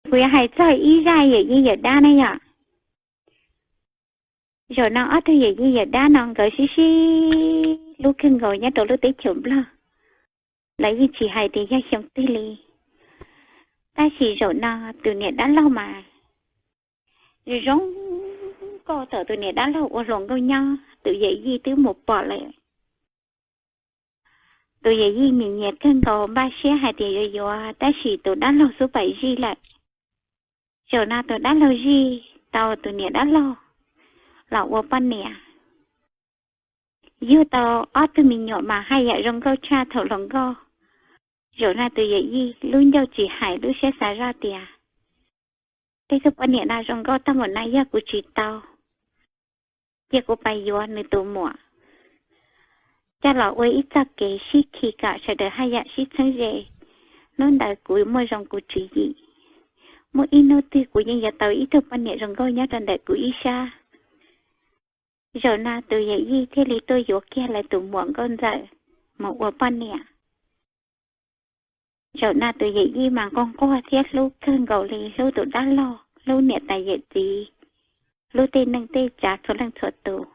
Kuv yuav hais txog ib zaj yawm yij yawm dab na yom. Zaum no ob tug yawm yij yawm dab no nkawd sib sib hlub kawg nkaus nyob rau lub teb chaws Nplog, lawv yeej tsis hais tias yog xyoo twg li. Tab sis zaum no tus niam dab laug mas zoo zoo nkauj, thaum tus niam dab laug ua hluas nkauj nyob tus yawm yij twb mus pom lawm. Tus yawm yij nyiam nyiam kawg nkaus, npaj siab hais tias yuav yuav, tab sis tus dab laug xub pais zij lawm. Zaum no tus dab laug zij tau tus niam dab laug los ua poj niam, yug tau ob tug me nyuam mas haj yam zoo nkauj tshaj thaum hluas nkauj. Zaum no tus yawm yij lub ncauj tsis hais lub siab xav zoj tias, tej tug poj niam no zoo nkauj tag npaum no yog kuv tsis tau, cia kuv pais yuav nws tus muam coj los ua ib txoj kev sib khi kom sawv daws haj yam sib txheeb ze. Hnub ntawd kuv muaj zoo kuv tswv yim, muaj ib hnub twg kuv yeej yuav tau ib tug poj niam zoo nkauj nyob rau ntawm kuv ib sab. Zaum no tus yawm yij thiaj li tuaj yuav kiag lawv tus muam nkauj ntxawm mus ua poj niam. Zaum no tus yawm yij mas nquag nquag thiab hlub kawg nkaus li, hlub tus dab laug, hlub niam tais yawm txiv, hlub tej neej tej tsav txhua leej txhua tus.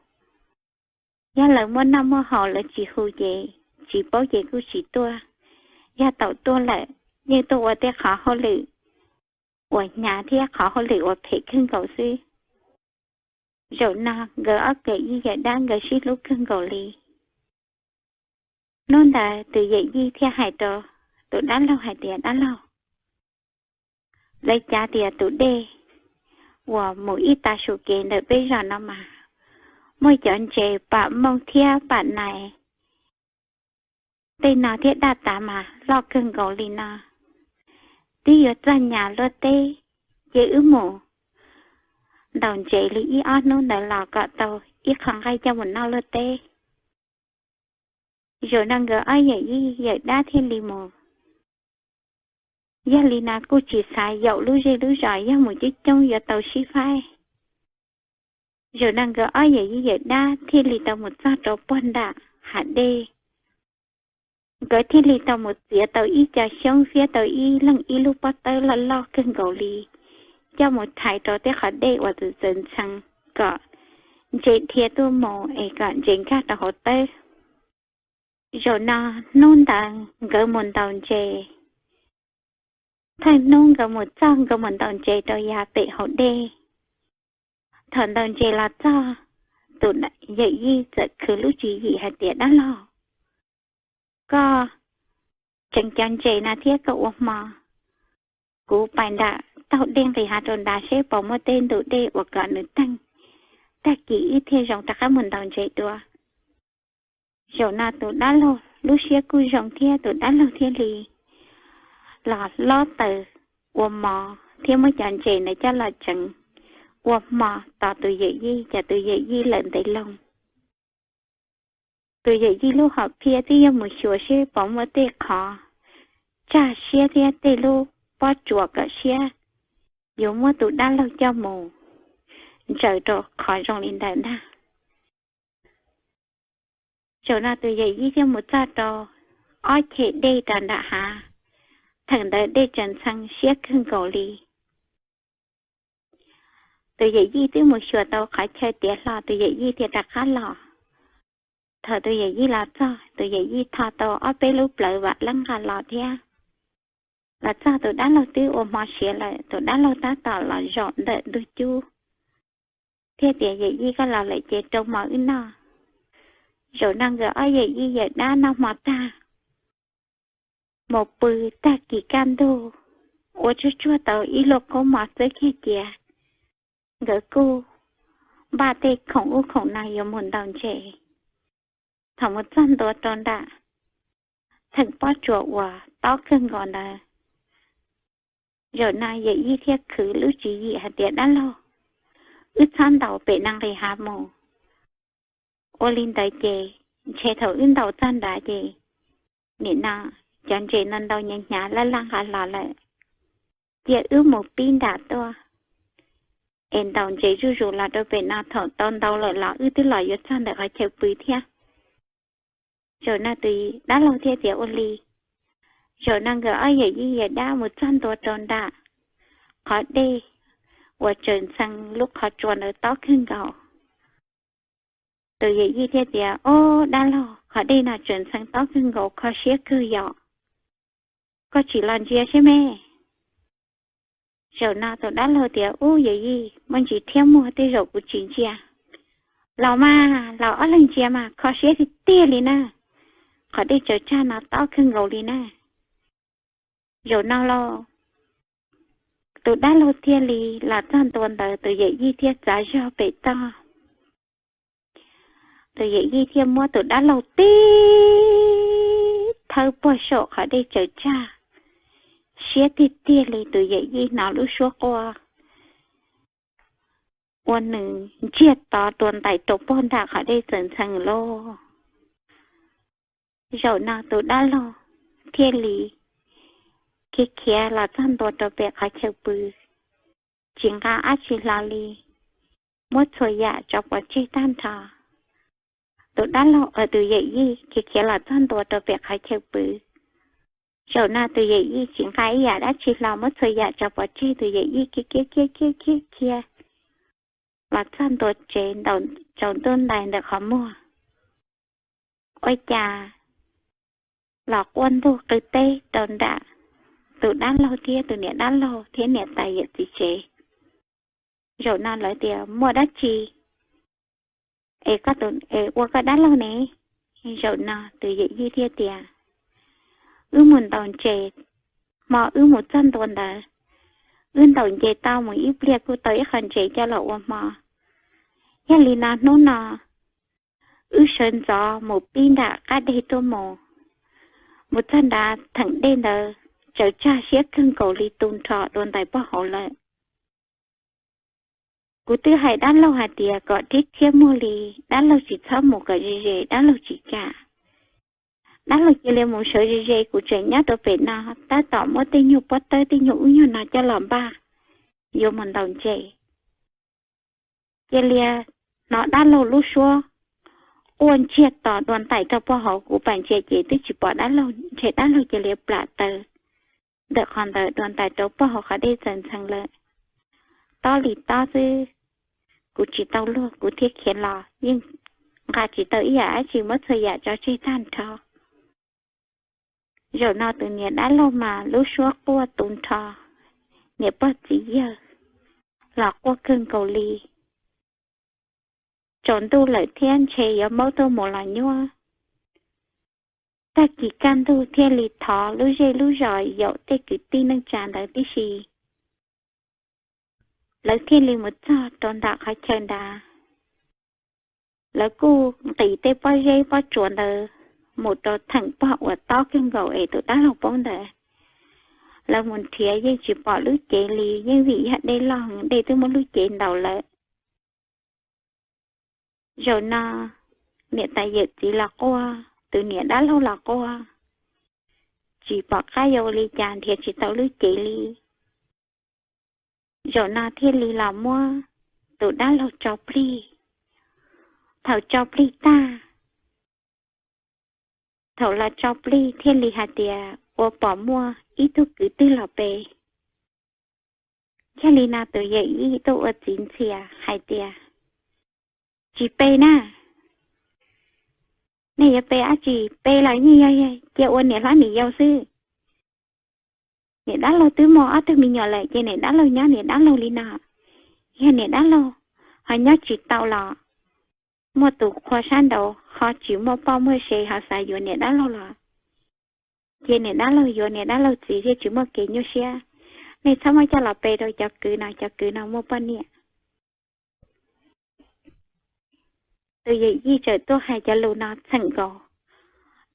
Yog lawv muaj noj muaj haus lawv tsis hu ces, tsis paub ces kuj tsis tuaj. Yog tau tuaj lawm yeej tuaj ua tej qhov hauj lwm uas hnyav thiab qhov hauj lwm uas phem kawg nkaus xwb. Zaum no nkawd ob yawm yij yawm dab nkawd sib hlub kawg nkaus li. Hnub ntawd tus yawm yij thiaj hais rau tus dab laug hais tias, dab laug, lawv cav tias tus dej uas mus ib tag su kev ntawm peb zos no mas muaj cov ntses pam mooj thiab pam nais tej no thiab daj tas mas loj kawg nkaus li no. Twb yuav txog nyas luaj teb, ces wb mus ntaus ntses li ib ob hnub ntawd los kom tau ib qho nqaij coj mus noj luaj teb. Zaum no nkawd ob yawm yij yawm dab thiaj li mus. Yog li no kuj tsis xav yaum lub zej lub zos, yog mus coob coob yuav tau sib faib. Zaum no nkawd ob yawm yij yawm dab thiaj li tau mus txog rau puag nram hav dej. Nkawd thiaj li tau mus txiav tau ib co xyoob, fiab tau ib leeg ib lub pob tawb loj loj kawg nkaus li, coj mus thaiv rau tej qhov dej uas txawv txawv ntxhee kom ntses dhia tuaj mus es kom ntses nkag rau hauv tawb. Zaum no hnub ntawd nkawd mus ntaus ntses. Thawj hnub nkawd mus txog nkawd mus ntaus ntses rau yav pem hauv dej. Thaum ntaus ntses los txog, tus yawm yij txawm khwv lub tswv yim hais tias, dab laug, koj tseev cov ntses no thiab koj ua hmo, kuv pais nram taug dej nqis hav rau nrad seb puas muaj tej ntu dej uas kom nws teeg, tag kis wb thiaj zoo rov qab mus ntaus ntses dua. Zaum no tus dab laug lub siab kuj zoo thiab tus dab laug thiaj li los lob taws ua mov thiab muab cov ntses ntawd coj los tseev ua hmo tos tus yawm yij, ces tus yawm yij lawm ntev loo. Tus yawm yij lub hom phiaj twb yog mus xyuas seb puas muaj tej qhov tsaj siab thiab tej lub pob tsuas kom siab, yuav muab tus dab laug coj mus ntsaws rau qhov zoo li ntawd ntag. Zaum no tus yawm yij thiaj mus txog rau ob ceg dej rau nram hav. Thaum ntawd dej tseem ntxhee siab kawg nkaus li. Tus yawm yij twb mus xyuas tau qhov chaw tiav hlo, tus yawm yij thiaj rov qab los. Thaum tus yawm yij los txog, tus yawm yij tho tau ob peb lub plawv vam leeb nqa los thiab. Los txog tus dab laug twb ua hmo siav lawm, tus dab laug tab tom los zaum ntawm ntug cub thiaj tias, yawm yij, koj los lawm ces rau hmo wb noj. Zaum no nkawd ob yawm yij yawm dab noj hmo tag, mus pw. Tag kis kaj ntug ua tsuag tsuag tau ib luaj koob mov txawb kiag cia, nkawd kuj npaj tej khoom ub khoom no yuav mus ntaus ntses. Thaum mus txog ntua rau nram theem pob tsuas uas tob kawg nkaus ntawd, zaum no yawm yij thiaj khwv lub tswv yim hais tias, dab laug, wb txhob ntaus pem no nqis hav mus. Ua li ntawd ces ntshe thaum wb ntaus txog nrad ces nim no cov ntses no ntau hnyav hnyav laj laj nqa los lawm. Cia wb mus pib nram tuaj es ntaus ntses zuj zus los rau pem no, thaum tau ntau lawm los wb twb los yuav txog ntawm qhov chaw pw thiab. Zaum no tus dab laug thiaj tias ua li. Zaum no nkawd ob yawm yij yawm dab mus txog ntua rau nram qhov dej uas tsaws ntxhee lub qhov tsua ntawd tob kawg nkaus. Tus yawm yij thiaj tias, Ob, dab laug, qhov dej no tsaws ntxhee tob kawg nkaus, kho siab kawg yom. Koj tsim los ntsia saib me. Zaum no tus dab laug tias, Ub, yawm yij, muaj ntsis rhiab muag tej zaum kuv tsis ntsia. Los mas, los ob leeg ntsia mas, kho siab tiag tiag li na. Qhov dej tsaws tsag no tob kawg nkaus li na. Zaum no los tus dab laug thiaj li los txog ntua ntawd, tus yawm yij thiaj txav zog pem toj. Tus yawm yij thiaj muab tus dab laug tib thawb puag saum qhov dej tsaws tsag, siab tiag tiag li tus yawm yij hnov lub suab quaj ua nws ntsiag to dua ntais rau puag nram qhov dej tsaws ntxhee lauj. Zaum no tus dab laug thiaj li khiav khiav los txog ntua rau pem qhov chaw pw, tsis nqa dab tsi hlo li, muab txhua yam tso pov tseg tag nrho. Tus dab laug, tus yawm yij khiav khiav los txog ntua rau pem qhov chaw pw. Zaum no tus yawm yij tsis nqa ib yam dab tsi hlo, muab txhua yam tso pov tseg, tus yawm yij khiav khiav khiav khiav khiav los txog ntua tsev, ntaus tsaus ntuj ntais ntawm qhov muag. Ua cas los quaj ntug qw teb rau nram tus dab laug thiab tus niam dab laug thiab niam tais yawm txiv tsev. Zaum no lawv tias, Muaj dab tsi es ua koj dab laug ne? Zaum no tus yawm yij thiaj tias, Wb mus ntaus ntses, hmo wb mus txog ntua ntawd, wb ntaus nce tau mus ib pliag kuj tau ib qho ntses coj los ua hmo. Yog li no hnub no wb sawv ntxov mus pib nram qab deg tuaj mus, mus txog nrad theem dej ntawd tsaws tsag siab kawg nkaus li, tu nrho dua ntais pog hauv lawm. Kuv twb hais dab laug hais tias kom rhiab rhiab muag li, dab laug tsis txhob mus kom ze ze, dab laug tsis kam. Dab laug cia li mus sawv ze ze, kuv tseem nyob rau pem no, tab tom muab tej nyuag pob tawb tej nyuag ub nyuag no coj los npaj yuav mus ntaus ntses. Cia li hnov dab laug lub suab quaj ntsiag to dua ntais rau pog hauv, kuv pam ntsia ces twb tsis pom dab laug, ntshe dab laug cia li plam taws ntawm qhov ntawd dua ntais rau pog hauv qhov dej txaws ntxhee lawm. Tob li tob xwb, kuv tsis tau luag kuv thiaj khiav los, yeej nqa tsis tau ib yam dab tsi, muab txhua yam tso tseg tag nrho. Zaum no tus niam dab laug mas lub suab quaj tu nrho niam pog txiv yawg los quaj kawg nkaus li. Tsaus ntuj lawm thiab ntshe yuav maub tuaj mus los nyuaj. Tag kis kaj ntug thiaj li thov lub zej lub zos yaum tej kwv tij neej tsa ntawd tib si. Lawv thiaj li mus txog rau nram qhov chaw nrad. Lawv kuj nqis tej pob zeb pob tsuas ntawd mus rau theem pog uas tob kawg nkaus es tus dab laug poob ntawd. Lawv mus nrhiav yeej tsis pom lub cev li, yeej vim yog dej loj, dej twb muab lub cev ntaus lawm. Zaum no niam tais yawm txiv los quaj, tus niam dab laug los quaj, tsis pom qab yuav ua li cas, nrhiav tsis tau lub cev li. Zaum no thiaj li los muab tus dab laug tso plig. Thaum tso plig tag, thaum los tso plig thiaj li hais tias ua pom muaj ib tug kwv twg los pe. Yog li no tus yawm yij tuaj ua txiv ntxhias hais tias, Tsis pe na, nej yuav pe dab tsi? Pe los yeej yog cia ua niam hlob niam yau xwb. Niam dab laug twb muaj ob tug me nyuam lawm ces niam dab laug nyob niam dab laug li no. Yog niam dab laug ho nyob tsis tau los muaj tus qhua sab nraud ho tsis muaj poj muaj sev ho xav yuav niam dab laug los, ces niam dab laug yuav niam dab laug txiv thiaj tsis muaj kev nyuaj siab. Nej txhob muab coj los pe rau cov kwv no, cov kwv no muaj poj niam. Tus yawm yij txawm tuaj hais cov lus no txheem nkaus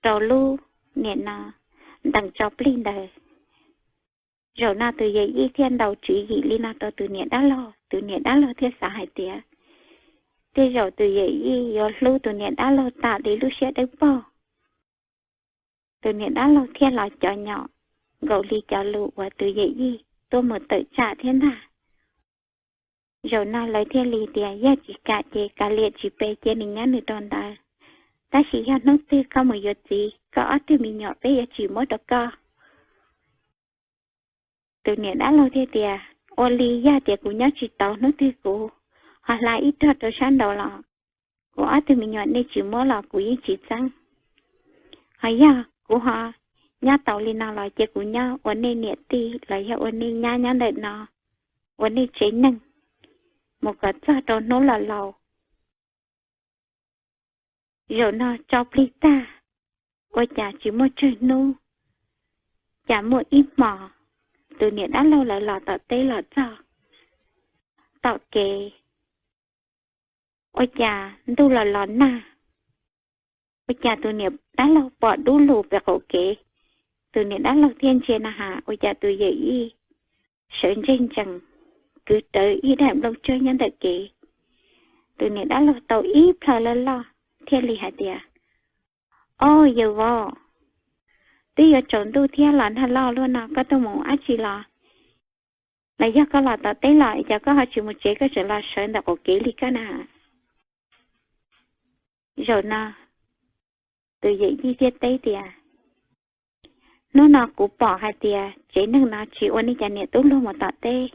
rau lub niam no ntees tso plig ntawd. Zaum no tus yawm yij thiaj ntaus tswv yim li no rau tus niam dab laug, tus niam dab laug thiaj xav hais tias tej zaum tus yawm yij yuav hlub tus niam dab laug tas li lub siab dawb paug. Tus niam dab laug thiaj los cov nyom nkaus li cov lus uas tus yawm yij tuaj mus tawm tsam thiab ntag. Zaum no lawv thiaj li tias, Yog tsis kam ces kav liam tsis pe, cia nws nyob nws rau ntawd. Tab sis yog hnub twg koj mus yuav txiv, koj ob tug me nyuam peb yuav tsis muab rau koj. Tus niam dab laug thiaj tias, ua li yog tias kuv nyob tsis tau hnub twg kuv ho hla ib rog rau sab nraud los kuv ob tug me nyuam nej tsis muab los kuv yeej tsis txeeb. Ho yog kuv ho nyob tau li no los cia kuv nyob ua nej niam tij los yog ua nej nyab nyob ntawm no, ua nej tsev neeg mus kom txog rau hnub los laus. Zaum no tso plig tag, ua cas tsis muaj tsawg hnub, cas muaj ib hmos tus niam dab laug lawv los tom teb los txog tom kev, ua cas ntuj los los nag, ua cas tus niam dab laug pom dub lug pem qaum kev. Tus niam dab laug thiaj ntsia na has ua cas tus yawm yij sawv ntseg ntsees, kwv rawv ib daim nplooj tsawb nyob ntawm kev. Tus niam dab laug tau ib plhaw loj loj thiaj li hais tias, Au yawm vauv, twb yuav tsaus ntuj thiab los nag loj luaj no koj tuaj mus dab tsi los? Los yog koj los tom teb los es cas koj ho tsis mus tsev koj tseem los sawv ntawm qaum kev li koj na? Zaum no tus yawm yij thiaj teb tias, Hnub no kuv pom hais tias tsev neeg no tsis ua nej cov niam tub luag mus tom teb,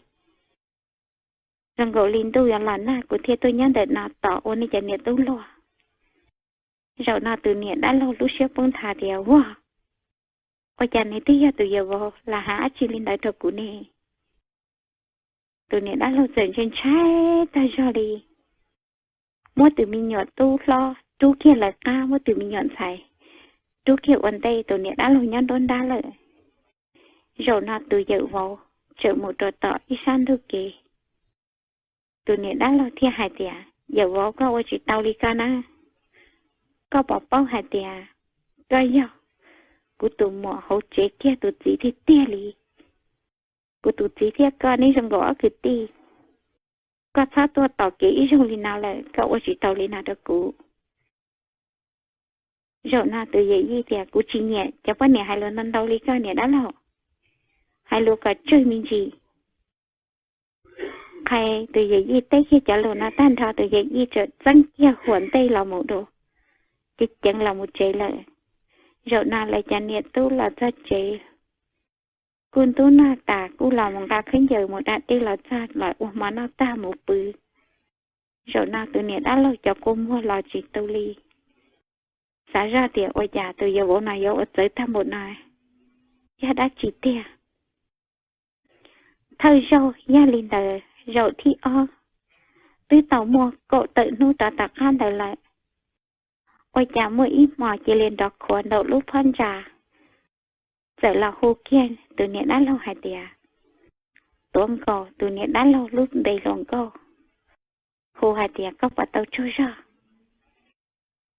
zoo nkaus li ntuj yuav los nag kuv thiaj tuaj nyob ntawm no tos ua nej cov niam tub luag. Zaum no tus niam dab laug lub siab poob nthav tias, Ua, ua cas nws twb yog tus yawm vauv los hais dab tsi li ntawd rau kuv ne? Tus niam dab laug txawm ntshai ntshai tag zog li, muab tus me nyuam tub hlob rub kiag lawv qab, muab tus me nyuam ntxhais rub kiag ua ntej, tus niam dab laug nyob nruab nrab lawm. Zaum no tus yawm vauv tseem mus rau tom ib sab ntug kev. Tus niam dab laug thiaj hais tias, Yawm vauv, koj ua tsis tau li koj na. Koj puas paub hais tias koj yog kuv tus muam hauv tsev kiag tus txiv tiag tiag li. Kuv tus txiv thiab koj neb zoo nkaus ob kwv tij. Koj txhob tuaj tom kev ib zaug li no lawm, koj ua tsis tau li no rau kuv. Zaum no tus yawm yij tias, Kuv tsis nyiam cov poj niam hais lus ntau ntau li koj niam dab laug, hais lus kom tsawg me ntsis. Qhia tus yawm yij teb kiag cov lus no tag nrho, tus yawm yij txawm txeeb kiag huam ntej los mus dua, ceev ceev los mus tsev lawm. Zaum no lawv cov niam tub los txog tsev, kuj ntub nag tas kuj los mus nqa khaub ncaws mus da dej los txog los ua hmo noj tag mus pw. Zaum no tus niam dab laug cov kua muag los tsis tu li, xav zoj tias ua cas tus yawm vauv no yuav ua txawv tag npaum no, yog dab tsi tiag. Thawj zaug yog li ntawd, zaum thib ob twb tau muaj kaum tawm hnub rov tom qab ntawd lawm, ua cas muaj ib hmo cia li nrov khuav nraum lub phab ntsa, txawm los hu kiag tus niam dab laug hais tias, Tuav nkaus tus niam dab laug lub npe hluas nkauj, hu hais tias, Koj puas tau tsaug zog?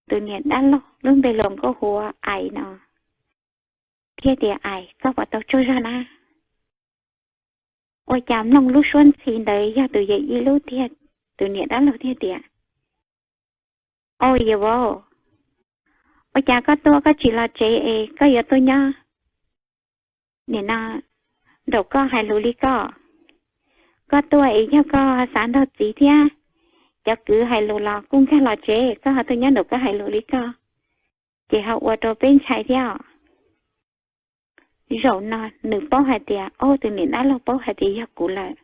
Tus niam dab laug lub npe hluas nkauj hu ua Ais no, thiaj tias, Ais, koj puas tau tsaug zog na? Ua cas mloog lub suab ntxhi ntawd yog tus yawm yij lub tiag, tus niam dab laug thiaj tias, Au yawm vauv, ua cas koj tuaj koj tsis los tsev es koj yuav tuaj nyob nim no nraum koj hais lus li koj? Koj tuaj es yog koj xav nrog txiv thiab cov kwv hais lus los kuj nkag los tsev, koj ho tuaj nyob nraum koj hais lus li koj, ces ho ua rau peb ntshai thiab os. Zaum no nws paub hais tias, aub, tus niam dab laug paub hais tias yog kuv lawm.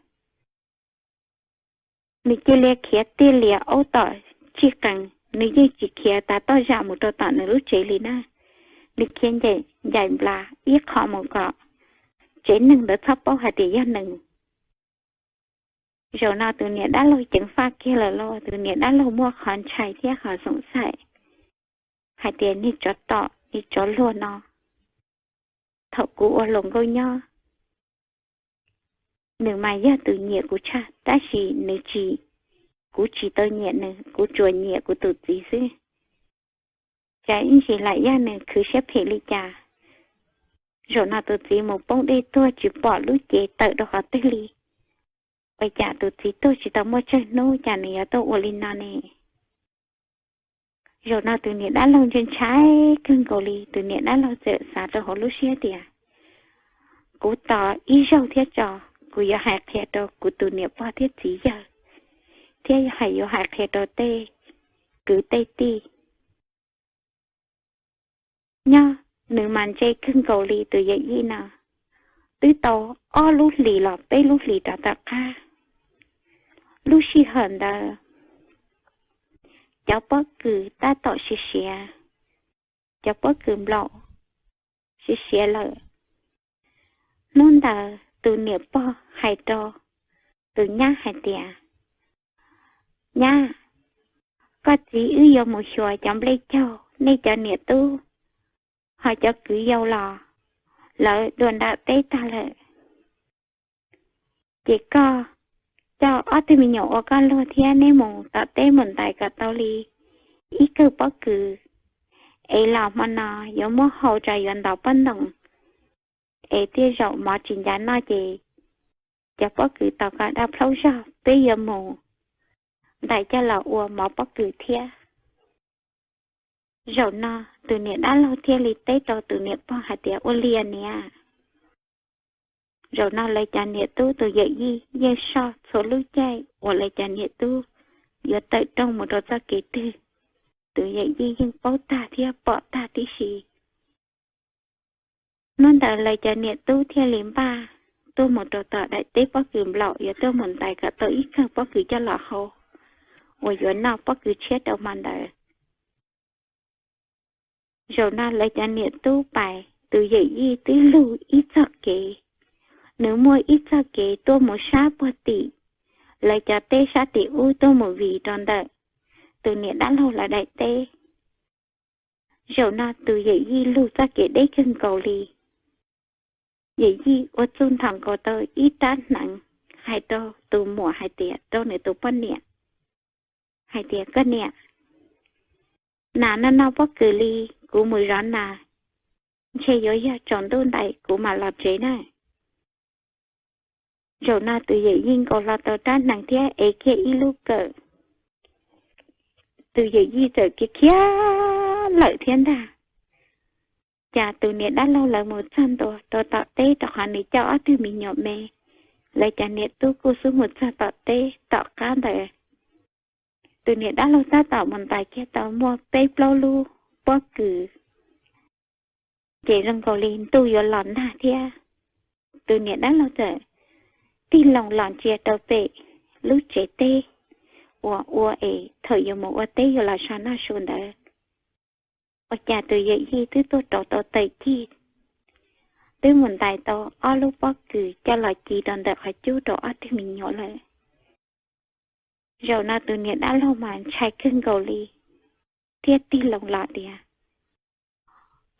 Nws cia li khiav tiaj lias aub tom tsij qees, nws yeej tsis khiav tas toj zam mus rau tom nws lub tsev li na. Nws khiav ncaim nplas ib qho mus kom tsev neeg ntawd txhob paub hais tias yog nws. Zaum no tus niam dab laug ceev faj kiag lawm lauj, tus niam dab laug muaj qhov ntshai thiab qhov xoom xaim hais tias, Niag tsov tom, niag tsov luag no, thaum kuv ua hluas nkauj nyob, nws mas yog tus nyiam kuv tshaj, tab sis nws tsis, kuv tsis tau nyiam nws, kuv tsuas nyiam kuv tus txiv xwb. Cas ib ntsis lam yog nws khwv siab phem li cas. Zaum no tus txiv mus poob dej tuag tsis pom lub cev tawm rau qhov twg li. Ua cas tus txiv tuag tsis tau muaj tsawg hnub cas nws yuav tuaj ua li no ne? Zaum no tus niam dab laug ntshai ntshai kawg nkaus li, tus niam dab laug txawm xav rau hauv lub siab tias, Kuv tos ib zaug thiab tso, kuv yuav hais qhia rau kuv tus niam pog thiab txiv yawg, thiab hais yuav hais qhia rau tej kwv tej tij. Nyob nws mas ntse kawg nkaus li tus yawm yij no, twb tau ob lub hlis los peb lub hlis rov tom qab. Lub sij hawm ntawd cov pob kws tab tom siav siav, cov pob kws nplaum siav siav lawm. Hnub ntawd tus niam pog hais rau tus nyab hais tias, Nyab, koj txiv wb yuav mus xyuas cov nplej caug, nej cov niam tub ho cov kwv yau los lawv dua nram teb tag lawm. Ces koj coj ob tug me nyuam uas koj luag thiab neb mus tom teb mus ntais kom tau li ib kawm pob kws, es los hmo no yuav muab hau tso yuav ntov pob ntoos, es tej zaum mov tsis ncav noj ces cov pob kws tos kom daj plaub zog peb yuav mus ntais coj los ua mov pob kws thiab. Zaum no tus niam dab laug thiaj li teb rau tus niam pog hais tias, Ua li niam. Zaum no lawv cov niam tub tus yawm yij yeej soj txhua lub caij uas lawv cov niam tub yuav tawm rooj mus rau txoj kev twg, tus yawm yij yeej paub tag thiab pom tag tib si. Hnub ntawd lawv cov niam tub thiaj li npaj tuaj mus rau tom daim teb pob kws nplaum yuav tuaj mus ntais kom tau ib kawm pob kws coj los hau uas yuav noj pob kws tshiab rau hmo ntawd. Zaum no lawv cov niam tub pais, tus yawm yij twb lug ib txoj kev, nws muaj ib txoj kev tuaj mus sab puag tim lawv cov teb sab tim ub tuaj mus vij rau ntawm tus niam dab laug lawv daim teb. Zaum no tus yawm yij lug txoj kev deb kawg nkaus li. Yawm yij ua txuj nthos nkaus tau ib rab hneev, hais rau tus muam hais tias, rau nws tus poj niam hais tias, Koj niam, nas noj noj pob kws li, kuv mus zov nas, ntshe yuav yog tsaus ntuj ntais kuv mam los tsev na. Zaum no tus yawm yij nkaus hlo tau rab hneev thiab ev kiag ib lub kawm. Tus yawm yij txawm khiav khiav lawm thiab ntag. Cas tus niam dab laug lawv mus txog ntua rau tom teb rau qhov nws coj ob tug me nyuam me, lawv cov niam tub kuj xub mus txog tom teb tom qab ntawd. Tus niam dab laug tab tom mus ntais kiag tau muaj peb plaub lub pob kws, ces zoo nkaus li ntuj yuav los nag thiab. Tus niam dab laug txawm tig loo los ntsia rau pem lub tsev teb uas ua es thaum yuav mus ua teb yuav los so noj su ntawd. Ua cas tus yawm yij twb tuaj rauv tau tawm cig, twb mus ntais tau ob lub pob kws coj los ci rau ntawm qhov cub rau ob tug me nyuam lawm. Zaum no tus niam dab laug mas ntshai kawg nkaus li, thiaj tig loo los tias,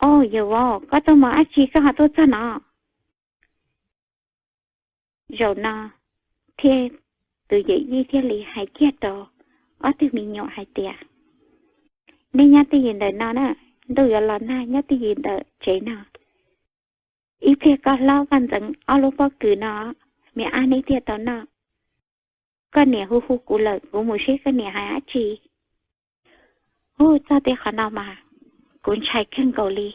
Au, yawm vauv, koj tuaj mus dab tsi koj ho tuaj txog no? Zaum no thiaj, tus yawm yij thiaj li hais kiag rau ob tug me nyuam hais tias, Nej nyob twj ywm ntawm no na, ntuj yuav los nag, nyob twj ywm ntawm tsev no. Ib pliag koj hlob koj ntxeev ob lub pob kws no, me ab neb thiaj tau noj. Koj niam hu hu kuv lawm, kuv mus seb koj niam hais dab tsi. Hu txog tej qhov no mas kuv ntshai kawg nkaus li.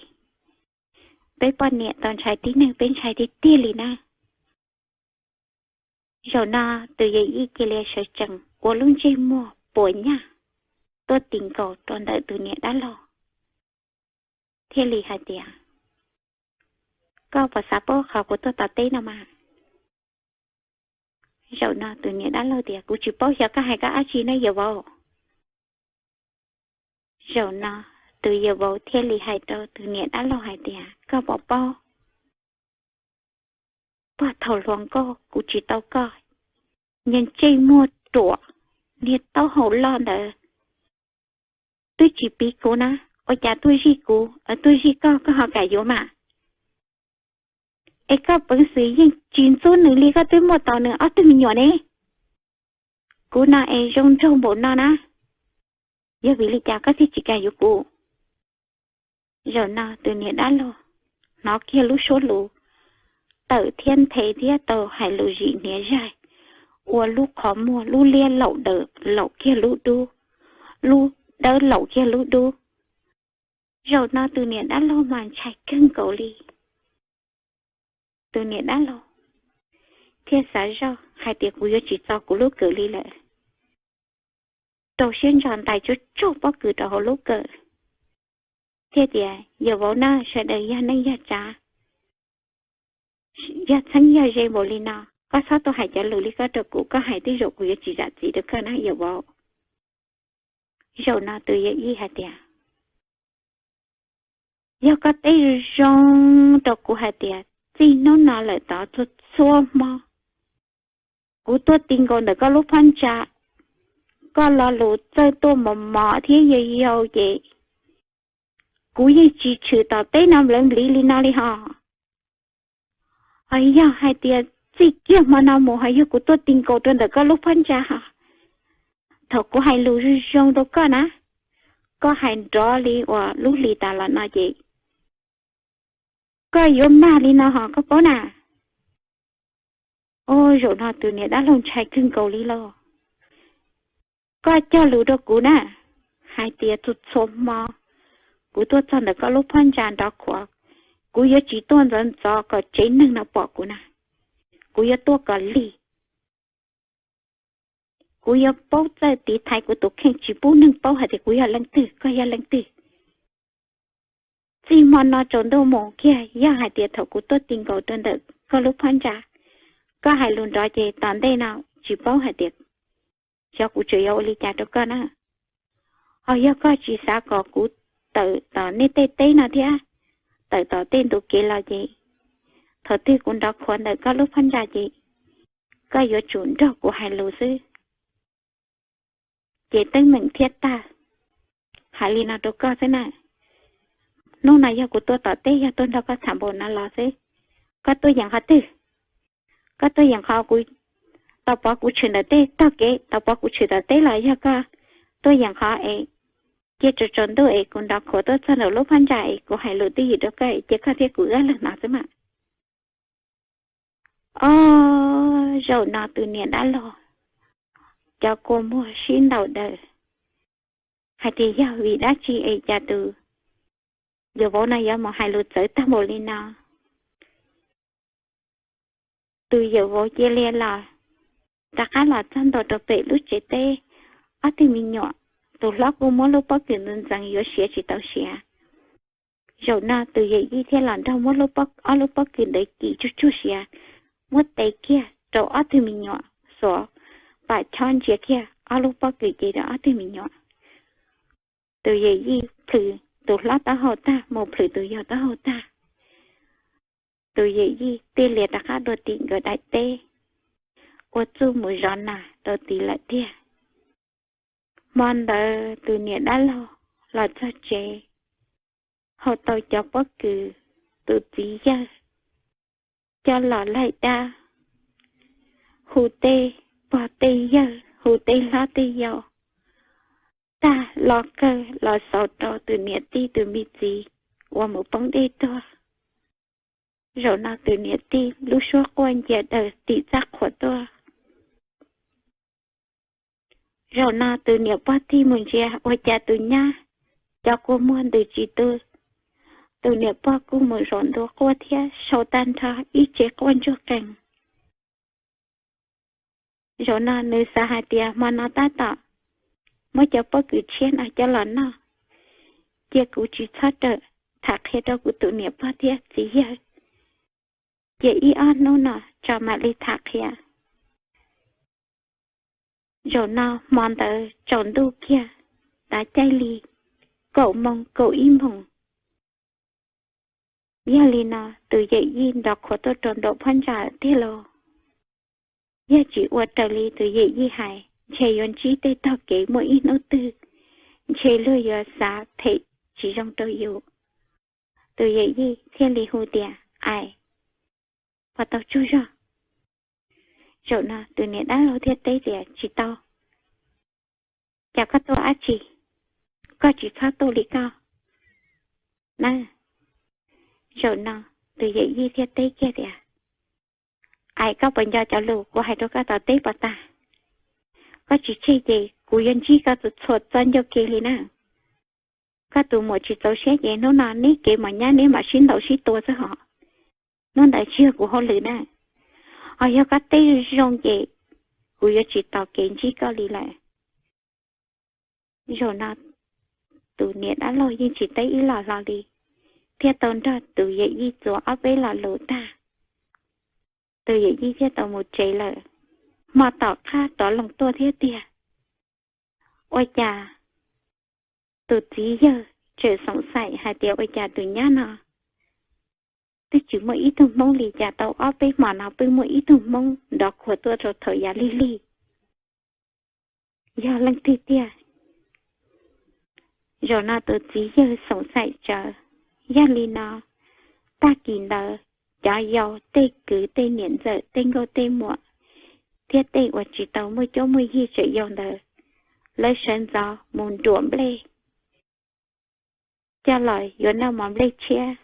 Peb poj niam tau ntshai tib neeg, peb ntshai tiag tiag li na. Zaum no tus yawm yij cia li sawv tsees ua lub ntsej muag puas nyaj tuaj ti nkaus rau ntawm tus niam dab laug, thiaj li hais tias, Koj puas xav paub qhov kuv tuaj tom teb no mas? Zaum no tus niam dab laug tias, Kuv tsis paub xyov koj hais koj dab tsi ne yawm vauv. Zaum no tus yawm vauv thiaj li hais rau tus niam dab laug hais tias, Koj puas paub, puag thaum hluas nkauj kuv tsis tau koj, niag ntsej muag ruam, niag taub hau loj ntawd twb tsis piv kuv na, ua cas tuaj zij kuv, tuaj zij koj, koj ho kam yuav mas? Es koj peev xwm yeej tsis ntxub nws li, koj twb muaj tau nws ob tug me nyuam ne. Kuv no es zoo nraug npaum no na, yog vim li cas koj thiaj tsis kam yuav kuv? Zaum no tus niam dab laug hnov kiag lub suab lus tawm thiab nthe thiab tau hais lus zim hniav zaig, ua lub qhov muag lub liab laum dawm laum kiag lub dub, lub dawb laum kiag lub dub. Zaum no tus niam dab laug mas ntshai kawg nkaus li. Tus niam dab laug thiaj xav zoj hais tias, Kuv yuav tsis txo kuv lub kawm li lawm. Rau siab ntso ntais tsuag tsuag pob kws rau hauv lub kawm, thiaj tias, Yawm vauv na, sawv daws yog neej yog tsav, yog txheeb yog ze npaum li no, koj txhob tuaj hais cov lus li koj rau kuv, koj hais tej zaum kuv yuav tsis zam txim rau koj na yawm vauv. Zaum no tus yawm yij hais tias, yog koj teb zoo zoo rau kuv hais tias txij hnub no lawm tod txhua txhua hmo kuv tuaj ti nkaus ntawm koj lub phab ntsa, koj lo lus txawj tuaj mos mos thiab yau yau ces kuv yeej tsis tshwm tom teb no nplawv npliv li no li hos. Hos yog hais tias txij kiag hmo no mus hos yog kuv tuaj ti nkaus rau ntawm koj lub phab ntsa hos, thaum kuv hais lus zoo zoo rau koj na, koj hais nrov li uas lub hlis tas los no ces koj yuav mag li no hos koj paub na. Ua zaum no tus niam dab laug ntshai kawg nkaus li lauj. Koj cog lus rau kuv na, hais tias txhua txhua hmo kuv tuaj txog ntawm koj lub phab ntsa nrov khuav, kuv yuav tsis tuaj ntxov ntxov kom tsev neeg no pom kuv na, kuv yuav tuaj kom lig. Kuv yuav paub txawj tiv thaiv kuv tus kheej tsis pub neeg paub hais tias kuv yog leej twg koj yog leej twg. Txij hmo no tsaus ntuj mus kiag yog hais tias thaum kuv tuaj ti nkaus rau ntawm koj lub phab ntsa, koj hais lus nrov ces tom ntej no tsis paub hais tias xyov kuv tseem yuav ua li cas rau koj na. Hos yog koj tsis xav kom kuv tawm tom nej tej teb no thiab tawm tom tej ntu kev los ces thaum twg kuv nrov khuav ntawm koj lub phab ntsa ces koj yuav tsum nrog kuv hais lus xwb. Ces teeb meem thiaj tag. Hais li no rau koj xwb na. Hnub no yog kuv tuaj tom teb yog tuaj nrog koj tham npaum no los xwb. Koj tuaj yeem qhov twg? Koj tuaj yeem qhov kuv tau pov kuv tshwm ntawm tej tog kev, tau pov kuv tshwm tom teb los yog koj tuaj yeem qhov es cia tsaus tsaus ntuj es kuv nrov khuav tuaj txog nraum lub phab ntsa es kuv hais lus twj ywm rau koj es cia koj thiab kuv wb leeg no xwb mas. Ob, zaum no tus niam dab laug cov kua muag sib ntaus daws hais tias yog vim dab tsi es cas tus yawm vauv no yuav mus hais lus txawv tag npaum li no. Tus yawm vauv cia li los rov qab los txog ntua rau pem lub tsev teb, ob tug me nyuam, tus hlob kuj muab lub pob kws ntxeev ntxeev yuav siav tsis tau siav. Zaum no tus yawm yij thiaj los nrog muab ob lub pob kws ntawd kis tsuag tsuag siav, muab tes kiag rau ob tug me nyuam, xuas pam chob ntsia kiag ob lub pob kws ces rau ob tug me nyuam. Tus yawm yij plhws tus hlob taub hau tag mus plhws tus yau taub hau tag, tus yawm yij thiaj li rov qab dua tim nkawd daim teb, ua txuj mus zov nas rau tid lawm tiag. Hmo ntawd tus niam dab laug los txog tsev, hau tau cov pob kws tus txiv yawg coj los laig dab, hu tej pog tej yawg, hu tej hlob tej yau tag, los kawg los xaus rau tus niam tij tus me txiv uas mus poob dej tuag. Zaum no tus niam tij lub suab quaj ncia daws tim txaj qhua tuaj. Zaum no tus niam pog tig mus ntsia ua cas tus nyab cov kua muag ntws tsis tu. Tus niam pog kuj mus zaum ntua quaj thiab sau tag nrho ib tse quaj ntsuag qees. Zaum no nws xav hais tias hmo no tab tom muab cov pob kws tshiab no coj los noj, cia kuv tsis txhob rawm tham qhia rau kuv tus niam pog thiab txiv yawg, cia ib ob hnub no tso mam li tham qhia. Zaum no hmo ntawd tsaus ntuj kiag, tav caij li kaum moos kaum ib moos. Yog li no tus yawm yij nrov qhuav tuaj rau nraum phab ntsa tiag lauj. Yog tsis ua raws li tus yawm yij hais ntshe yuav ntsib tej tog kev muaj ib hnub twg, ntshe luag yuav xav phem tsis zoo rau yus. Tus yawm yij thiaj li hu tias, Ais, puas tau tsaug zog? Zaum no tus niam dab laug thiaj teb tias, Tsis tau. Cas koj tuaj dab tsi? Koj tsis txhob tuaj li koj na. Zaum no tus yawm yij thiaj teb kiag tias, Ais, koj puas nco cov lus kuv hais rau koj tom teb puas tag? Koj tsis tseg ces kuv yuav ntsib koj txhua txhua txoj ncauj ke li na. Koj tus muam tsis txaus siab ces hnub no neb kev mos nyab neb mam sib ntaus sib tua xwb hos. Hnub ntawd tsis yog kuv hauj lwm na. Ho yog koj teb zoo ces kuv yuav tsis tos kev ntsib koj li lawm. Zaum no tus niam dab laug yeej tsis teb ib los hlo li, thiaj tau nrog tus yawm yij txuas ob peb lo lus tag, tus yawm yij thiaj tau mus tsev lawm. Hmo tom qab rov loo tuaj thiab tiag, ua cas tus txiv yawg tseem xoom xaim hais tias ua cas tus nyab no twb tsis muaj ib tug hmoob li, cas tau ob peb hmo no pheej muaj ib tug hmoob nrov khuav tuaj rau thaum yav lig lig. Yog leej twg tiag? Zaum no tus txiv yawg xoom xaim tsawv. Yog li no, tag kis ntawd cov yau tej kwv tej niam ntxawm tej nkauj tej muam thiab tej uas tsis tau muaj cuab muaj yig tseem yau ntawd, lawv sawv ntxov mus nruam nplej coj los yuav noj mov nplej tshiab.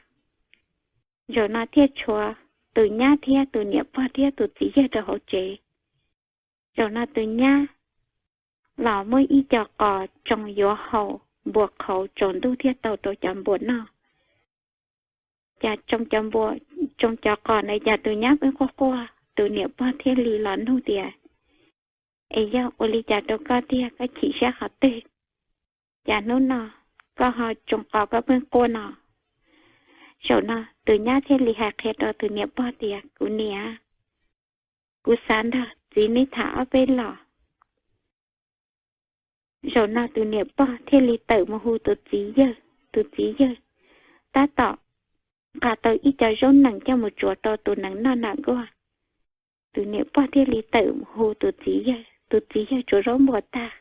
Zaum no thiaj tshuav tus nyab thiab tus niam pog thiab tus txiv yawg rau hauv tsev. Zaum no tus nyab los muab ib co qos tsoo yuav haus npua qhauv tsaus ntuj thiab tau rau cov npua noj. Cas tsoo cov npua, tsoo cov qos ntawd cas tus nyab pheej quaj quaj, tus niam pog thiaj li los nug tias, Es yog ua li cas rau koj tiag, koj chim siab qhov twg? Cas hnub no koj ho tsoo qos koj pheej quaj no? Zaum no tus nyab thiaj li hais qhia rau tus niam pog tias, Kuv niam, kuv xav nrog txiv neb tham ob peb los. Zaum no tus niam pog thiaj li tawm mus hu tus txiv yawg. Tus txiv yawg tab tom nqa tau ib co zaub nees coj mus tsuav rau tus nees noj nram nkuaj. Tus niam pog thiaj li tawm mus hu tus txiv yawg. Tus txiv yawg tsuav zaub npua tag,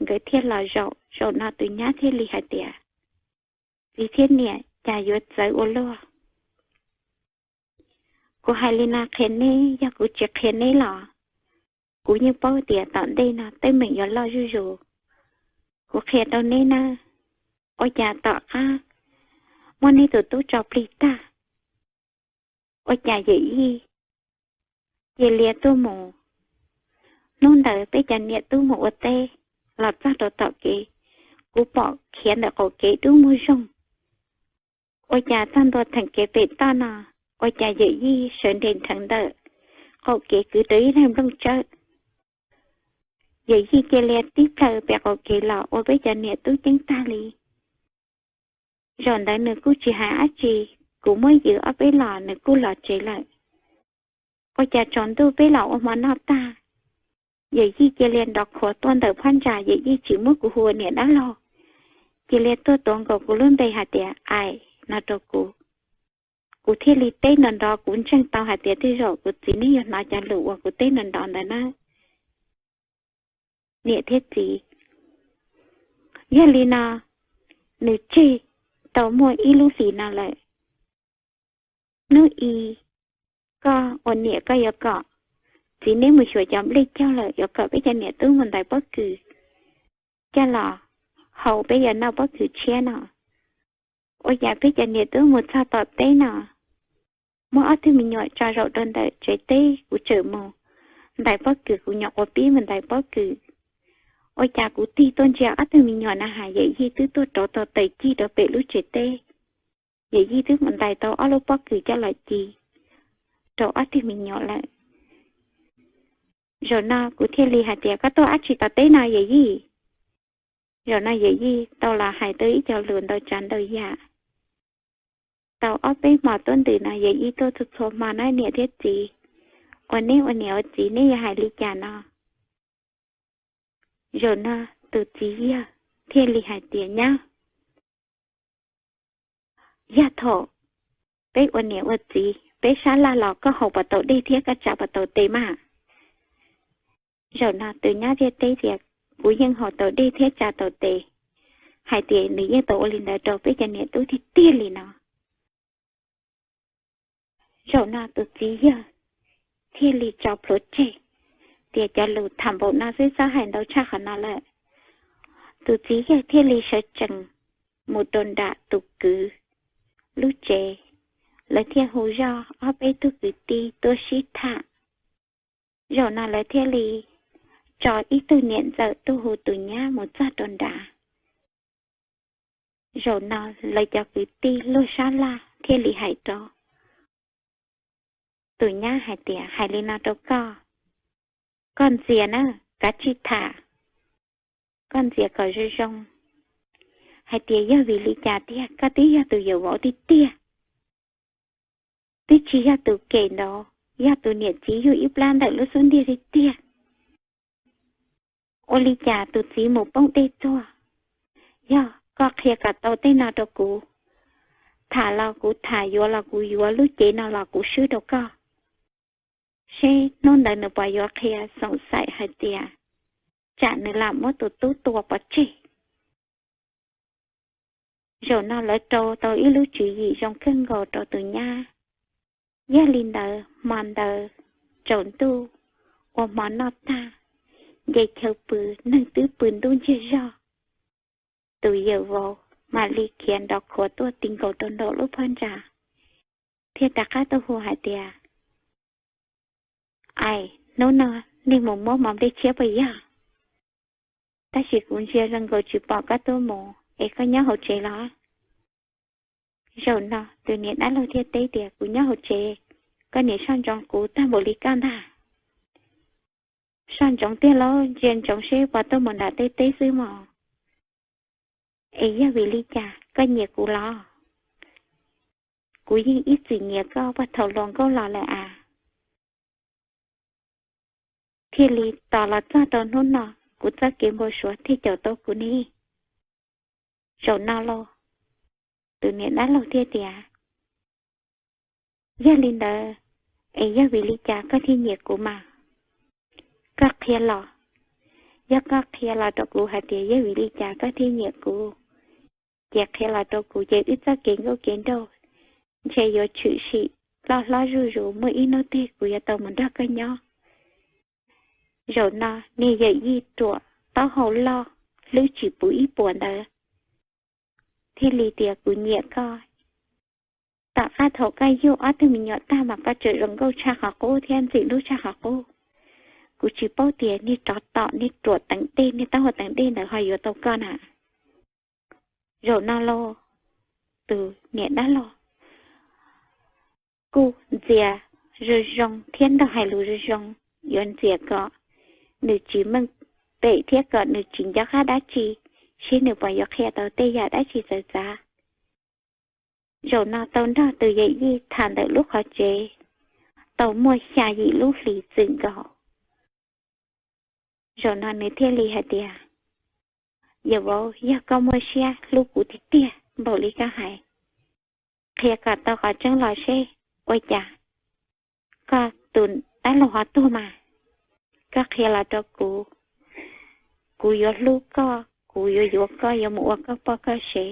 nkawd thiaj los zaum. Zaum no tus nyab thiaj li hais tias, Txiv thiab niam, cas yuav txawv ua luaj? Kuv hais li no qhia neb, yog kuv tsis qhia neb los kuv yeej paub tias tom ntej no teeb meem yuav loj zuj zus. Kuv qhia rau neb nawb, ua cas tom qab muab neb tus tub tso plig tag, ua cas yawm yij cia li tuaj mus. Hnub ntawd peb cov niam tub mus ua teb los txog rau tom kev, kuv pom khiav ntawm qaum kev dub muag zoog. Ua cas txog ntua theem kev pem toj no, ua cas yawm yij sawv nres nrheev ntawm qaum kev kwv rau ib daig nplooj tsawb. Yawm yij cia li tib plhaw pem qaum kev los ua peb cov niam tub ceeb tag li. Zaum ntawd nws kuj tsis hais dab tsi, kuv muab yws ob peb los nws kuj los tsev lawm. Ua cas tsaus ntuj peb los ua hmo noj tag, yawm yij cia li nrov khuav tuaj ntawm phab ntsa, yawm yij tsis muab kuv hu ua niam dab laug, cia li tuaj tuav nkaus kuv lub npe hais tias Ais no rau kuv. Kuv thiaj li teb nrov nrov, kuv ntseeg tau hais tias tej zaum kuv txiv neb yuav hnov cov lus uas kuv teb nrov nrov ntawd na, niam thiab txiv. Yog li no, nws tseg tau muaj ib lub hlis no lawm. Hnub i, koj ua niam koj yuav kom txiv neb mus xyuas cov nplej caug lawm, yuav kom peb cov niam tub mus ntais pob kws coj los hau, peb yuav noj pob kws tshiab no. Ua cas peb cov niam tub mus txog tom teb no, muab ob tug me nyuam tso zaum rau ntawm tsev teb, kuv tseem mus ntais pob kws, kuv nyuam qhuav pib mus ntais pob kws. Ua cas kuv tig tuaj ntsia ob tug me nyuam na has, yawm yij twb tuaj rauv tau taws cig rau pem lub tsev teb. Yawm yij twb mus ntais tau ob lub pob kws coj los ci rau ob tug me nyuam lawm. Zaum no kuv thiaj li hais tias, Koj tuaj dab tsi tom teb no yawm yij? Zaum no yawm yij tau los hais tau ib co lus ntau tsav ntau yam. Tau ob peb hmo tuaj ntws no yawm yij tuaj txhua txhua hmo na niam thiab txiv, ua neb ua niam ua txiv neb yuav hais li cas no? Zaum no tus txiv yawg thiaj li hais tias, Nyab, yog thaum peb ua niam ua txiv peb sab laj los koj haus puas tau dej thiab koj tsa puas tau tes mas? Zaum no tus nyab thiaj teb tias, Kuv yeej haus tau dej thiab tsa tau tes. Hais tias nws yeej tau ua li ntawd rau peb cov niam tub tiag tiag li no. Zaum no tus txiv yawg thiaj li tso plhuav tseg tias, Cov lus tham npaum no xwb, txhob hais ntau tshaj qhov no lawm. Tus txiv yawg thiaj li sawv tsees mus rau nram tus kwv lub tsev, lawv thiaj hu zoj ob peb tug kwv tij tuaj sib tham. Zaum no lawv thiaj li tso ib tug niam ntxawm tuaj hu tus nyab mus txog rau nrad. Zaum no lawv cov kwv tij luag sab laj thiaj li hais rau tus nyab hais tias, Hais li no rau koj, koj ntxias na, kav tsij tham. Koj ntxias kom zoo zoo hais tias yog vim li cas tiag, koj twb yog tus yawm vauv tiag tiag, twb tsis yog tus kem nraud. yog tus niam txiv yug ib plab ntawm lub xub ntiag tiag tiag. Ua li cas tus txiv mus poob dej tuag? Yog koj qhia kom tau tej no rau kuv, tham los kuv tham, yuav los kuv yuav, lub cev no los kuv swb rau koj, seb hnub ntawd nws puas yuav qhia xoom xaim hais tias tsam nws lam muab tus tub tua pov tseg. Zaum no lawv rau tau ib lub tswv yim zoo kawg nkaus rau tus nyab. Yog li ntawd hmo ntawd tsaus ntuj, ua hmo noj tag, nce chaw pw, neeg twb pw ntub ntsiag zog, tus yawm vauv mam li khiav nrov khuav tuaj ti nkaus rau nraum lub phab ntsa, thiaj rov qab tuaj hu hais tias, Ais, hnub no nej mus muab mov nplej tshiab puas yog? Tab sis kuv ntsia zoo nkaus tsis pom koj tuaj mus es koj nyob hauv tsev los? Zaum no tus niam dab laug thiaj teb tias, Kuv nyob hauv tsev, koj niam soj ntsoov kuv tag npaum li koj ntag. Soj ntsoov tiag lauj, ntsia ntsoov seb puas tuaj mus nram tej teb xwb mog. Es yog vim li cas koj nyiam kuv los? Kuv yeej ib txwm nyiam koj puag thaum hluas nkauj los lawm as. Thiaj li tos los txog rau hnub no, kuv txoj kev npau suav thiaj caum tau kuv ne. Zaum no los, tus niam dab laug thiaj tias, Yog li ntawd, es yog vim li cas koj thiaj nyiam kuv mas? Koj qhia los. Yog koj qhia los rau kuv hais tias yog vim li cas koj thiaj nyiam kuv, ces qhia los rau kuv ces wb txoj kev nkauj kev nraug ntshe yuav tshwm sim loj hlob zuj zus, muaj ib hnub twg kuv yuav tau mus nrog koj nyob. Zaum no niag yawm yij ruam taub hau loj hlwb tsis puv ib puas ntawd thiaj li tias, Kuv nyiam koj. Tom qab thaum koj yug ob tug me nyuam tag mas koj tseem zoo nkauj tshaj qhov qub thiab ntxim hlub tshaj qhov qub. Kuv tsis paub tias niag tsov tom, niag ruam teev dej, niag taub hau teev dej ntawd ho yuav tau koj na. Zaum no los, tus niam dab laug kuj ntxias zoo zoo thiab nrog hais lus zoo zoo, yuav ntxias kom nws tsis meej pem thiab kom nws tsis nco qab dab tsi, seb nws puas yuav qhia tau tej yam dab tsi txawv txav. Zaum no tau nrog tus yawm yij tham ntawm lub qhov tsev tau muaj xya yim lub hlis txwm nkaus. Zaum no nws thiaj li hais tias, Yawm vauv, yog koj muaj siab hlub kuv tiag tiag npaum li koj hais, qhia kom tau qhov tseeb los seb ua cas koj tus dab laug ho tuag mas. Koj qhia los rau kuv, kuv yuav hlub koj, kuv yuav yuav koj, yuav mus ua koj poj koj sev,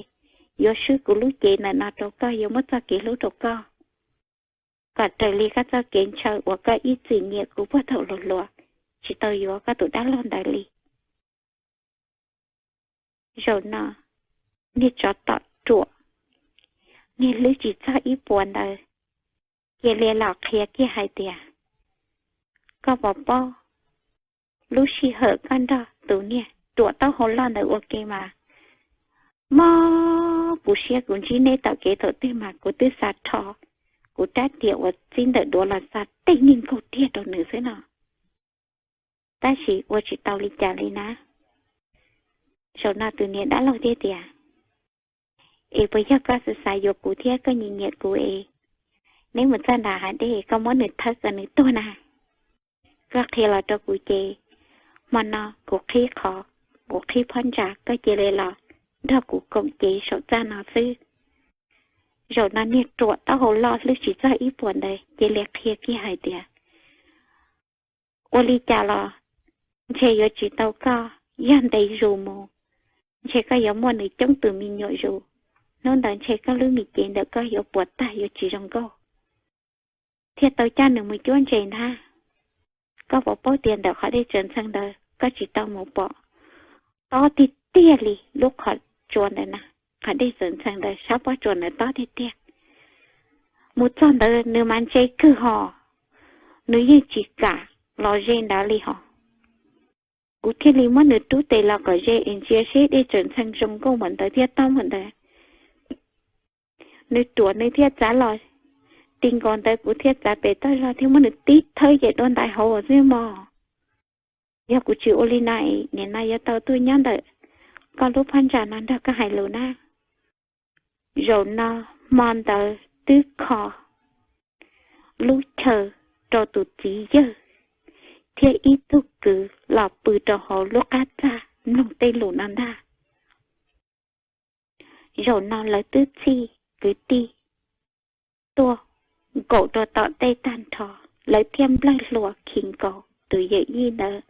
yuav swb kuv lub cev ntawm no rau koj, yuav muab txoj kev hlub rau koj, kom raws li koj txoj kev ntshaw uas koj ib txwm nyiam kuv puag thaum hluas hluas, tsis tau yuav koj tus dab laug ntawd li. Zaum no niag tsov tom ruam, niag hlwb tsis txog ib puas ntawd, cia li los qhia kiag hais tias, Koj puas paub lub sij hawm koj nrog tus niag ruam taub hau loj ntawd ua ke mas, mob kuv siab, kuv ntsib neb tom kev thaum twg mas kuv twb xav rho kuv rab riam uas txib ntawm duav los xa tej niag nkaug tiag rau nws xwb no. Tab sis ua tsis tau li cas li na. Zaum no tus niam dab laug thiaj tias, Es puas yog koj xav xav yuav kuv thiab koj nyiam nyiam kuv es neb mus txog nram hav dej koj muab nws thawb kom nws tuag na? Koj qhia los rau kuv ces hmo no kuv qhib qhov, kuv qhib phab ntsa, koj cia li los nrog kuv koom ces saum txaj no xwb. Zaum no niag ruam taub hau loj hlwb tsis txog ib puas ntawd cia li qhia kiag hais tias, Ua li cas los ntshe yuav tsis tau koj, yog ntev zus mus ntshe koj yuav muaj nws coob tus me nyuam zus. Hnub ntawd ntshe koj lub me cev ntawm koj yuav puas tag, yuav tsis zoo nkauj, thiaj tau coj nws mus cuab ntses ntag. Koj puas paub tias ntawm qhov dej Tsaws Ntxhee ntawd koj tsis tau mus pom, tob tiag tiag li lub qhov tsua ntawd na, qhov dej Tsaws Ntxhee ntawd sab pob tsuas ntawd tob tiag tiag. Mus txog ntawd nws mas ntse kawg hos, nws yeej tsis kam los ze ntawd li hos. Kuv thiaj li muab nws rub tes los kom ze es ntsia seb dej Tsaws Ntxhee zoo nkauj npaum ntawd thiab tob npaum ntawd. Nws ruam nws thiaj txav los ti nkaus ntawd, kuv thiaj txav pem toj zog thiab muab nws tib thawb ces dua ntais hauv xwb mog. Yog kuv tsis ua li no es nim no yuav tau tuaj nyob ntawm koj lub phab ntsa no nrog koj hais lus na. Zaum no hmo ntawd twb kho lub chaw rau tus txiv yawg thiab ib tug kwv los pw rau hauv lub qab txaj mloog tej lus no ntag. Zaum no lawv twb txhij kwv tij tuaj nkaum rau tom tej tag nrho, lawv thiaj nplawg hlua khi nkaus tus yawm yij ntawd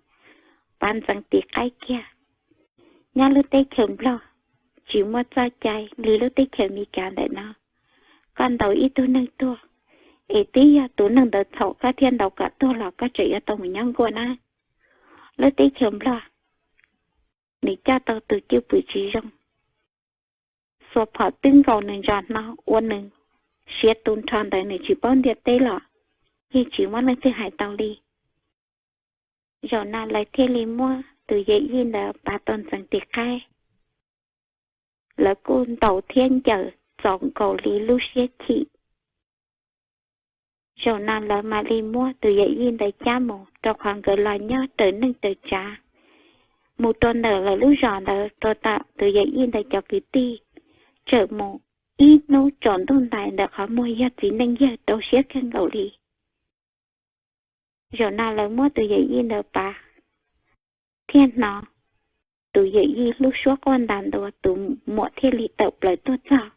pav ntxeev tiv qaib kiag. Nyob lub teb chaws Nplog tsis muaj txoj cai li lub teb chaws Amelikas ntawm no. Koj ntaus ib tug neeg tuag, es twb yog tus neeg ntawd txhaum koj thiaj ntaus kom tuag los koj tseem yuav tau mus nyob nkuaj na. Lub teb chaws Nplog nws coj tau tus cwj pwm tsis zoo, xuas phom twb nkaus nws ntsos hno ua nws siav tu nrho ntawd nws tsis paub ntiaj teb los yeej tsis muaj leej twg hais tau li. Zaum no lawv thiaj li muab tus yawm yij ntawd pav tau ntxeev tiv qaib. Lawv kuj ntaus thiab ncaws txaus nkaus li lub siab chim. Zaum no lawv mam li muab tus yawm yij ntawd cab mus rau qhov nkawd los nyob raws neej raws tsav, mus rau ntawm lawv lub zos ntawd rau tom tus yawm yij ntawd cov kwv tij, tseem mus ib hnub tsaus ntuj ntais ntawm qhov muag yog txiv neej yawg rau siab kawg nkaus li. Zaum no lawv muab tus yawm yij ntawd pav, thiaj hnov tus yawm yij lub suab quaj ntas ntua, tus muam thiaj li tawm plaws tuaj txog.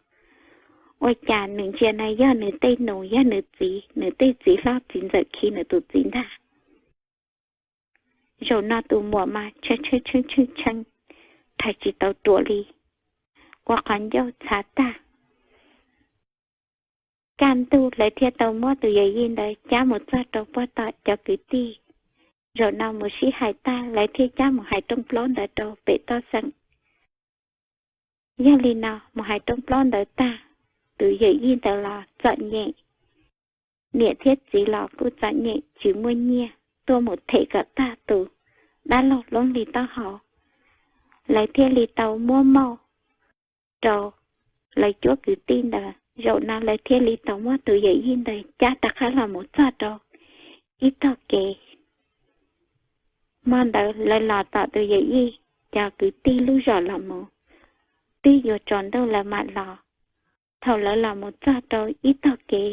Ua cas nws ntsia na yog nws tej nus, yog nws txiv, nws tej txiv hlob txiv ntxawm khi nws tus txiv ntag. Zaum no tus muam mas tshee tshee tshee tshee, rhais tsis tau ruam li, ua qhov ncauj txhav tag. Kaj ntug lawv thiaj tau muab tus yawm yij ntawd cab mus txog rau puag tom cov kwv tij. Zaum no mus sib hais tag lawv thiaj cab mus hais rooj plaub ntawd rau pem toj xeem. Yog li no mus hais rooj plaub ntawd tag, tus yawm yij ntawd los txom nyem, niam thiab txiv los kuj txom nyem tsis muaj nyiaj tuaj mus them kom tag tus dab laug Loob Lis taub hau. Lawv thiaj li tau muab mauj rau lawv cuab kwv tij ntawd. Zaum no lawv thiaj li tau muab tus yawm yij ntawd cab rov qab los mus txog rau ib tog kev. Hmo ntawd lawv los tom tus yawm yij cov kwv tij lub zos los mus, twb yuav tsaus ntuj lawv mam los. Thaum lawv los mus txog rau ib tog kev,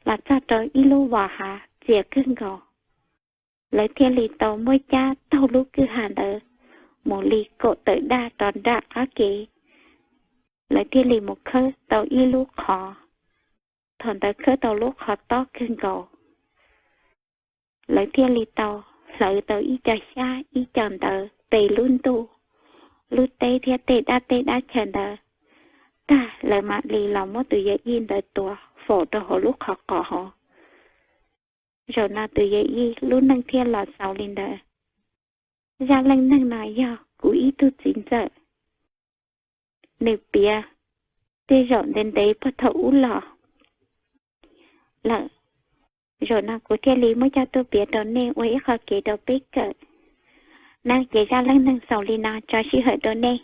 los txog rau ib lub vos hav txias kawg nkaus, lawv thiaj li tau muab cab taug lub kwj ha ntawd mus li kaum tawm daj rov nram qab kev. Lawv thiaj li mus khawb tau ib lub qhov, thaum ntawd khawb tau lub qhov tob kawg nkaus. Lawv thiaj li tau hlawv tau ib co xyab ib co ntawv pe lub ntuj, lub teb thiab tej dab teb dab chaw ntawd tag, lawv mam li los muab tus yawm yij ntawd tua faus rau hauv lub qhov qos hauv. Zaum no tus yawm yij lub neej thiaj los xaus li ntawd. Zaj leej neeg no yog kuv ib tug txiv ntxawm, nws piav tej zaum ntev ntev puag thaum ub los lawm. Zaum no kuv thiaj li muab coj tuaj piav rau nej ua ib qho kev rau peb kawm na. Ces zaj leej neeg xaus li no, tso sij hawm rau nej.